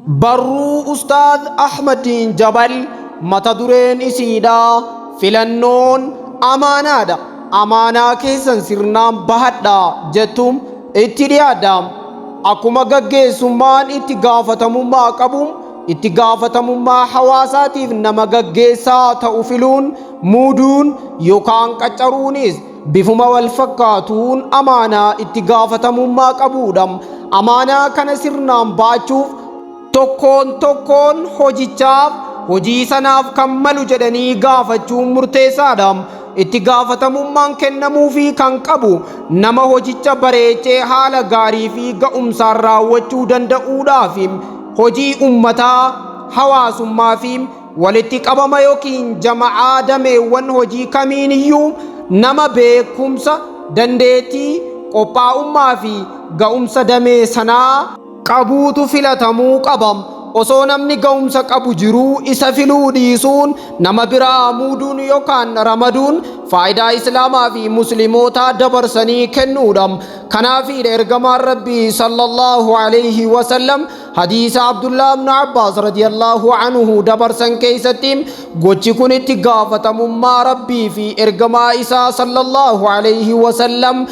Barruu Ustaaz Ahmaddiin Jabal mata dureen isiidhaa Filannoon amaanaadha, amaanaa keessan sirnaan bahadhaa jettu itti dhiyaadha. Akkuma gaggeessummaan itti gaafatamummaa qabu, itti gaafatamummaa hawaasaatiif nama gaggeessaa ta'u filuun, muuduun yookaan qaccaruunis bifuma wal fakkaatuun amaanaa itti gaafatamummaa qabuudha. Amaanaa kana sirnaan ba'achuuf tokkoon tokkoon hojichaaf hojii sanaaf kan malu jedhanii gaafachuun murteessaadha. Itti gaafatamummaan kennamuufii kan qabu nama hojicha bareechee haala gaarii fi ga'umsaan raawwachuu danda'uudhaaf hojii ummataa, hawaasummaa fi walitti qabama yookiin jama'aa dameewwan hojii kamiin iyyuu nama beekumsa, dandeettii, qophaa'ummaa fi ga'umsa damee sanaa qabuutu filatamuu qaba. Osoo namni ga'umsa qabu jiruu isa filuu dhiisuun nama biraa muuduun yookaan ramaduun faayidaa Islaamaa fi Muslimootaa dabarsanii kennuudha. Kanaafiidha ergamaan Rabbii sallallahu alayhi wasallam Hadiisa Abdullah ibn Abbaas radiyallahu anhu dabarsan keessatti gochi kun itti gaafatamummaa Rabbii fi ergamaa isaa sallallahu alayhi wasallam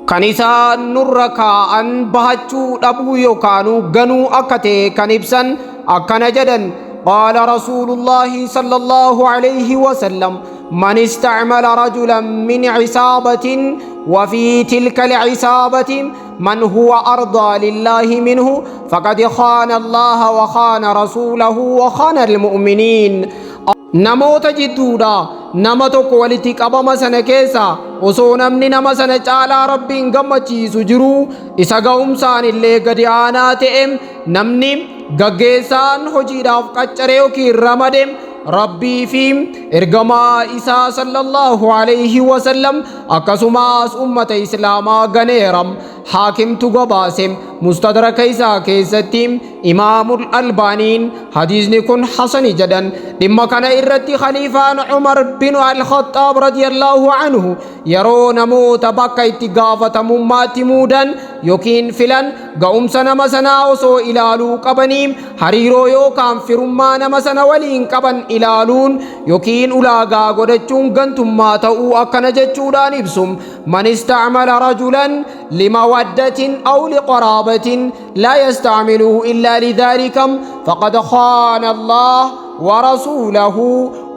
kan isaan nurra kaa'an bahachuu dhabuu yookaanuu ganuu akka ta'e kan ibsan akkana jedhan: qaala rasuulullaahi sallallahu alayhi wasallam man istacmala rajulan min cisaabatin وفي تلك العصابة من هو أرضى لله منه فقد خان الله وخان رسوله وخان المؤمنين. Namoota jidduudha nama tokko walitti qabama sana keessa osoo namni nama sana caalaa Rabbiin gammachiisu jiruu isa ga'umsaan illee gadi aanaa ta'e namni gaggeessaan hojiidhaaf qaccare yookiin ramade Rabbii fi ergamaa isaa sallallahu alayhi wasallam akkasumas ummata Islaamaa ganeera. Haakimtu gabaase. Mustadraka isaa keessatti Imaamul Albaaniin hadiisni kun hasani jedhan. Dhimma kana irratti khaliifaan Umar bin Al-Khattaab radiyallahu anhu yeroo namoota bakka itti gaafatamummaatti muudan yookiin filan ga'umsa nama sanaa osoo ilaaluu qabanii hariiroo yookaan firummaa nama sana waliin qaban ilaaluun yookiin ulaagaa godhachuun gantummaa ta'uu akkana jechuudhaan ibsu: man istacmala rajulan limawaddatin aw liqaraabatin laa yastacmiluhu illaa lidhalika faqad khaana Allah ورسوله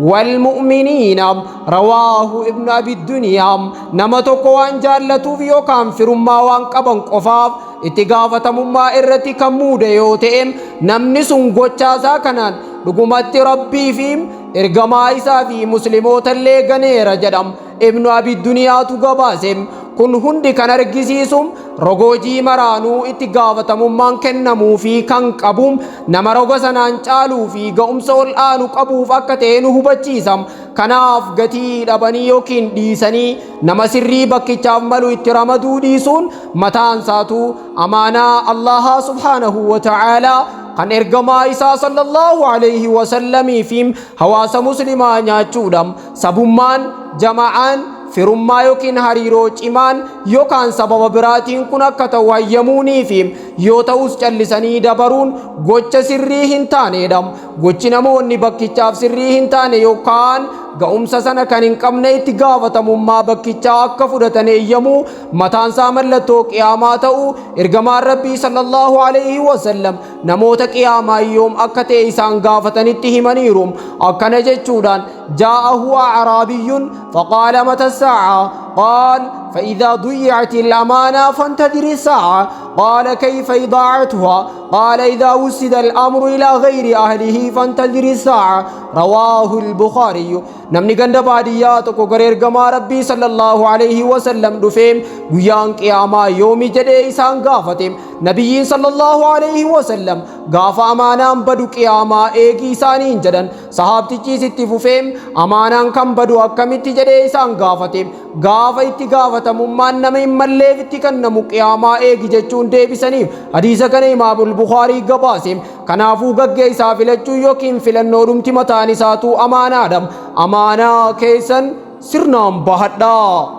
والمؤمنين. رواه ابن أبي الدنيا. Nama tokko waan jaallatuuf yookaan firummaa waan qaban qofaaf itti gaafatamummaa irratti kan muude yoo ta'e, namni sun gochaasaa kanaan dhugumatti Rabbii fi ergamaa isaa fi Musliimoota illee ganeera jedham. Ibnu Abi Duniyaatu gabaase. Kun hundi kan argisiisu rogoojii maraanuu itti gaafatamummaan kennamuu fi kan qabu nama roga sanaan caaluu fi ga'umsa ol aanu qabuuf akka ta'e nu hubachiisa. Kanaaf gatii dhabanii yookiin dhiisanii nama sirrii bakkichaaf malu itti ramaduu dhiisuun mataan isaatu amaanaa Allahaa subhaanahu wa ta'aalaa kan ergamaa isaa sallallahu alayhi wasallamii fi hawaasa Muslimaa nyaachuudha. Sabummaan, jama'aan, firummaa yookiin hariiroo cimaan yookaan sababa biraatiin kun akka ta'u hayyamuunii fi yoo ta'us callisanii dabaruun gocha sirrii hin taaneedha. Gochi namoonni bakkichaaf sirrii hin taane yookaan ga'umsa sana kan hin qabne itti gaafatamummaa bakkichaa akka fudhatan eeyyamuu mataansaa mallattoo qiyaamaa ta'uu ergamaan Rabbii sallallahu alayhi wasallam namoota qiyaamaa yoom akka ta'e isaan gaafatanitti himaniiru. Akkana jechuudhaan: جاءه أعرابي فقال متى الساعة؟ قال فإذا ضيعت الأمانة فانتظر الساعة. قال كيف إضاعتها؟ قال إذا وسد الأمر إلى غير أهله فانتظر الساعة. رواه البخاري. Namni ganda baadiyyaa tokko gara ergamaa Rabbii sallallahu alayhi wasallam dhufee guyyaan qiyaamaa yoomi jedhee isaan gaafate. Nabiyyiin sallallahu alayhi wasallam gaafa amaanaan badu qiyaamaa eegi isaaniin jedhan. Sahaabtichis itti fufee amaanaan kan badu akkamitti jedhee isaan gaafate. Gaafa itti gaafatamummaan nama hin malleef itti kennamu qiyaamaa eegi jechuun deebisaniif. Hadiisa kana Imaamul Bukaarii gabaase. Kanaafuu gaggeessaa filachuu yookiin filannoo dhumti mataan isaatu amaanaadha. Amaanaa keessan sirnaan bahadhaa.